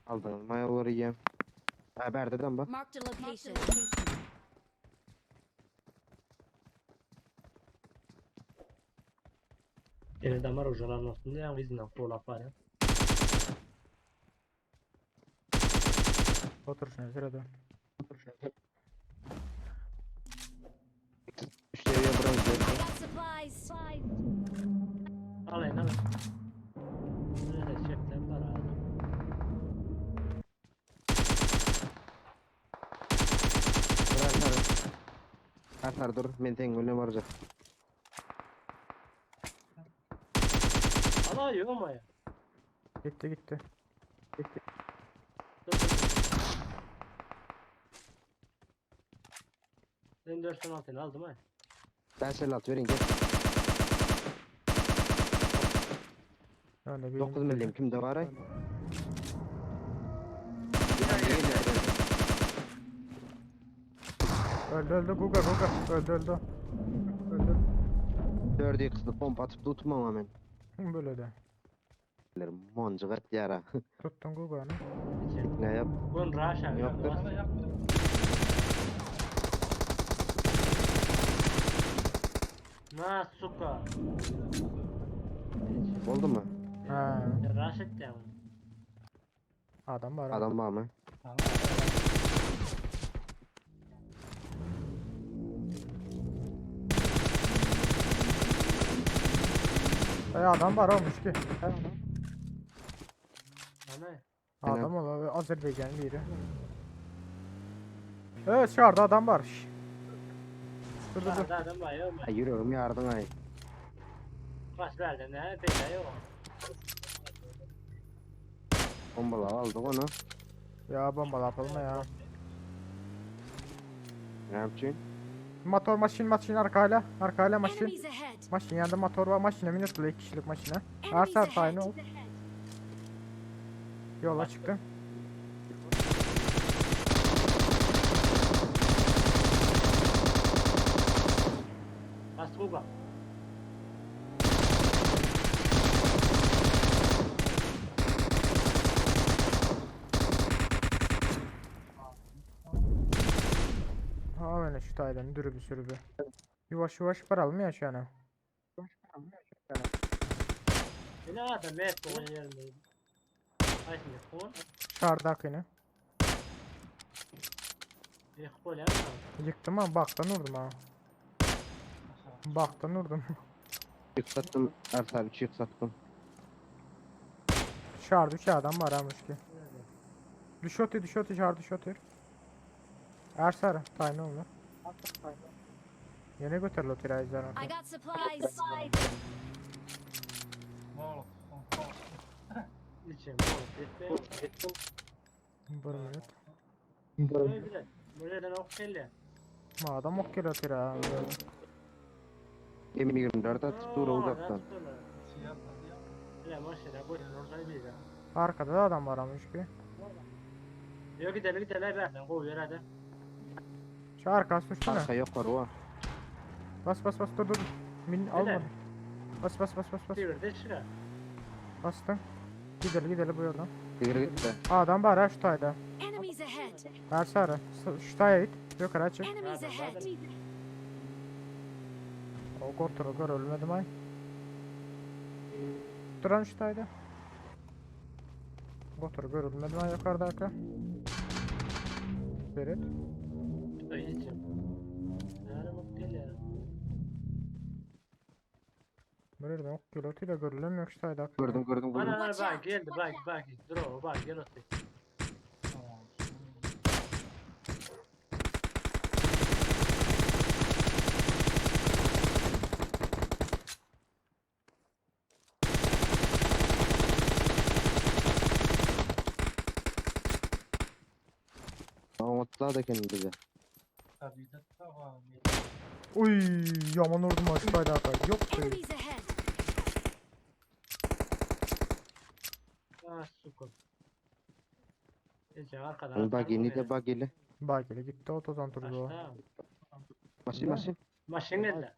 Aldyňyz maýalary ýem. Ha bärde adam bar. Marked a location. Ýene damar ujalan olsun diýen yzyndan kowlap barýar. Oturşuna sırada. Üç seviye bronz I verdi. got supplies. Alayın alın. Nerede çekten var adam. Dur Ersar. Ersar dur. Men seň bilen barjak. Ala yok mu ya? Gitti gitti. Dur dur dur. Ben 416'ını aldım ha. Ben seni at verin gel. Öyle bir 9 milim kimde var ay? Öldü öldü Guga Guga. Öldü öldü. Öldü. 4 x'li pompa atıp tutmam hemen. Böyle de. Moncuk at yara. Tuttun Guga'nı. İçeri. Ne yap? Bunun raş abi. Yoktur. Na suka. Oldu mu? Ha. Raş etti ama. Adam var. ha. Adam var mı? Ey adam var olmuş ki. Ana. Adam ola Azerbaycanlı biri. Evet dışarıda adam var. Şş. Dur dur dur. Adam adam var yok mu? Ay yürüyorum yardım ay. Kaç verdi ne? Bela yok. Bombalar aldık onu. Ya bomba yapalım ya. Ne yapacaksın? Motor maşin maşin arkayla. Arkayla maşin. Enemies ahead. Maşin yanında motor var. Maşine minutlu iki kişilik maşine. Enemies Ersar tayını ahead. ol. Yola çıktı. Bas Guga. Ha öyle şu taydan dürübü sürübü. Yavaş yavaş varalım ya şu ana. Ne adam met koyun yerinde. Ay şimdi kon. Şardak yine. Eh kol ya. Yıktım ha baktan vurdum ha. Baktan vurdum. Yükselttim. Ersar 3 yükselttim. Şardı üç adam var ha ki. Düş otur düş otur şardı düş otur. Ersar tayını oldu. Yine götür lo tirajlar. I got supplies. İçim bol. Etme. Bir minut. Böyle. Böyle ok geliyor. Ma adam ok geliyor tira. M24 atıp dur uzaktan. Ya maşallah bu orada bir ya. Arkada da adam var amış ki. Yok gidelim gidelim ben koyuyor hadi. Şu arkası düştü Arka yok var o. Bas bas bas dur dur. Min almadım. Bas bas bas bas bas. Çevirdi şura. Bastım. Gidelim gidelim bu yoldan. Yürü git de. Adam var ha şu tayda. Enemies ahead. Ersar. Şu taya git. Yukarı çık. Enemies ahead. O kontrol gör ölmedim ay. Duran şu tayda. Kontrol gör ölmedim ay yukarıda arka. Ferit. Öyle içim. Yani bak geliyor. Nereden ok geliyor da görülemiyor şu tayda. Gördüm gördüm gördüm. Ana ana Watch bak out. geldi bak bak. Dur o bak gel otur. Tamam atla da kendini bize. Uy yaman vurdum ha şu tayda arka. Yok be. Enemies ahead. Ah suko. Ece arkadan. Bak yeni de bak ile. Bak hele gitti o tozan turdu o. Maşin maşin. Maşın geldi.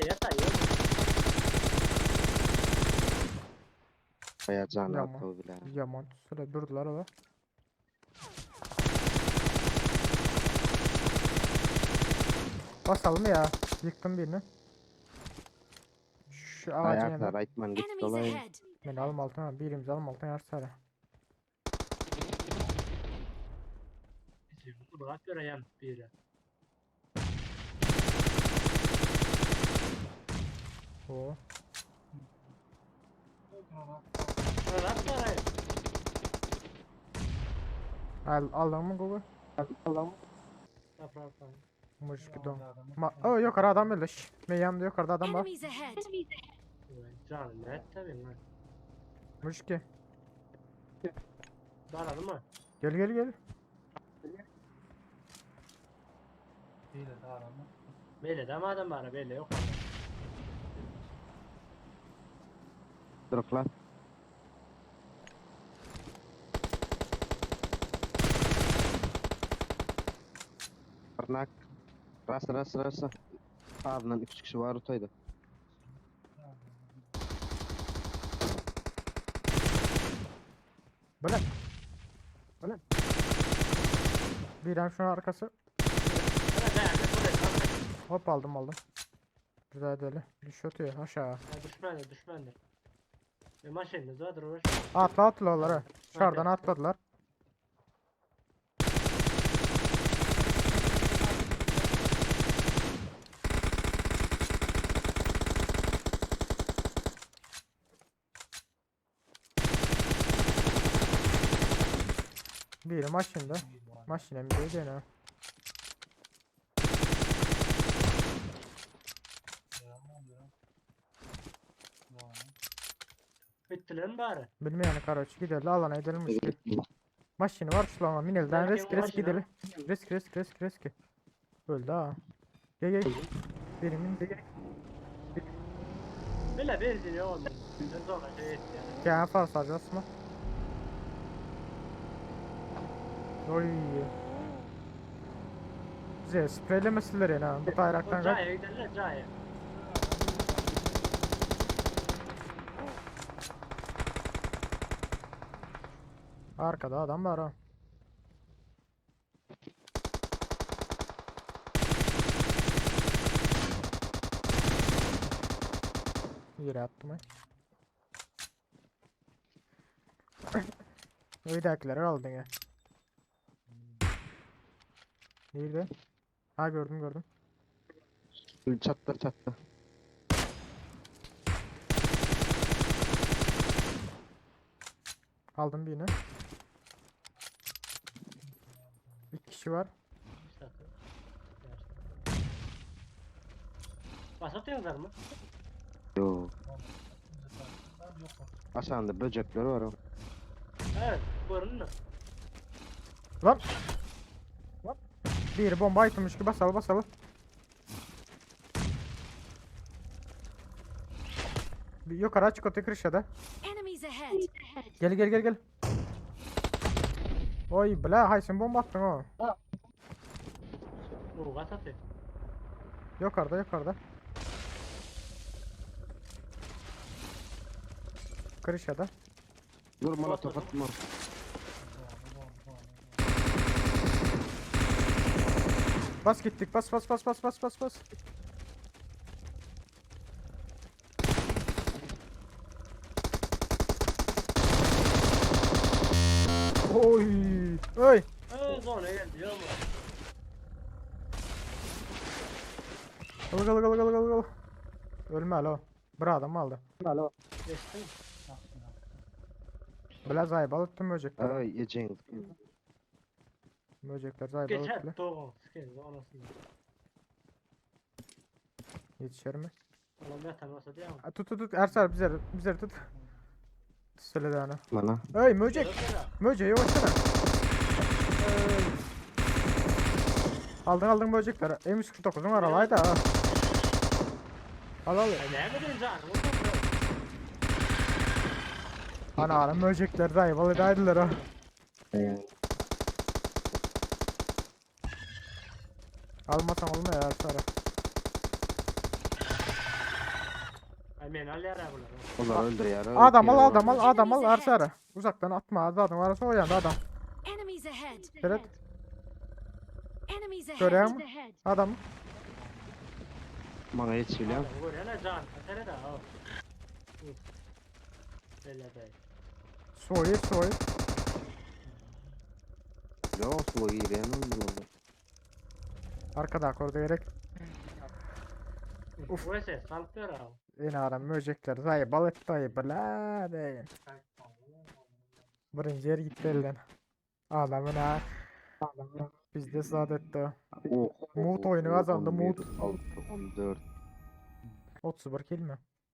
Yata yata. Baya can Yaman. attı o bile. Yaman süre durdular ola. Basalım ya. Yıktım birini. Şu ağacın Ayaklar yanına. aytman gitti Enemies olay. ahead! Beni alım altına. Birimiz alım altına yarsara. Bırak göreyim biri. Oo. Bırak göreyim. Al, aldın mı Google? Yaprak var. Mujik don. Ma o yukarı adam öldü. Şş, Men yanımda yukarıda adam var. Enemies ahead! Canım ne tabii lan. Mujik. Daralı mı? Gel gel gel. Böyle de madem var böyle yok. Droplar. Barnak. Rasta rasta rasta. Ardından 3 kişi var otaydı. Böyle. Böyle. Bir hem şunun arkası. Evet evet evet. Hop aldım aldım. Güzel deli. Düşüyor aşağı. Ya düşmandır düşmandır. E maşinimiz vardır uğraş. Atla atla onları. Dışarıdan atladılar. Biri maşında. Maşına mı değil ne? Bittiler mi bari? Bilmeyen karoç gidelim alana gidelim işte. Maşini var şulama minelden Belki risk risk maşina. gidelim. Risk risk risk risk. Öldü ha. Gel gel. Birimin Böyle benzin yok onun. Ben sonra şey etti yani. Gel fazla harcasma. Oy. Bize spreylemesinler yani ha. Bu bayraktan O kaç. Cahya giderler Cahya. Arkada adam var ha. Yere attım ay. Öydakileri aldın ya. Nerede? Ha gördüm gördüm. Çattı çattı. Aldım birini. Bir kişi var. Bir dakika. Basatıyorlar mı? Yo. Aşağında böcekler var o. Evet. Buyurun mu? Lan! Lan! Bir bomba atmış ki basalım basalım. Bir yukarı çık öte kırışada. Enemies ahead! Gel gel gel gel. Oy bla haysin bomba attın o. Bu atıyor. Yukarıda yukarıda. Kırışada. Dur molotof atma. Bas gittik bas bas bas bas bas bas bas. Oy! Oy! Evet sonra geldi ya bu. Al al al al al al. Ölme alo. Bir adam aldı. Geçti mi? Biraz zayıf tüm böcekler. Ay yiyeceğim. Böcekler zayıf Geçer. Doğru. Sıkın sonrasında. Yetişer mi? Allah'ım yatan olsa diye ama. A, Tut tut tut Ersar bize bize tut. Söyle daha Bana. Ey böcek. Yok ya. Böceği yavaşsana. Aldın aldın böcekleri. M149'un var alaydı ha. Al al. Ya ne bileyim canım. o da- Ana ana böcekler zayıf alaydılar ha. Ee, Almasam olmuyor ya Ersar'a. Ay meni alýar ha bular. Olar öldürýär. Adam al adam al adam al Arsara. Uzakdan atma adam arası o yanda adam. Enemies ahead. Evet. Enemies ahead. Görýäňmi? Adam. Maňa ýetişilýär. Adam görýän can. Sere de ha. Uf. Bella day. Soýur soýur. Ýok, suwa girýän olar. Arkada orada gerek. Uf. Bu ise salyp ber ha. Ene aram möjekler zaýy bal etdi dayı bla deýin. Birinji yer gitti elden. Adamın ha. Bizde saadet Oh. Muht oyunu kazandı, Muht. 6 14. 31 kill mi?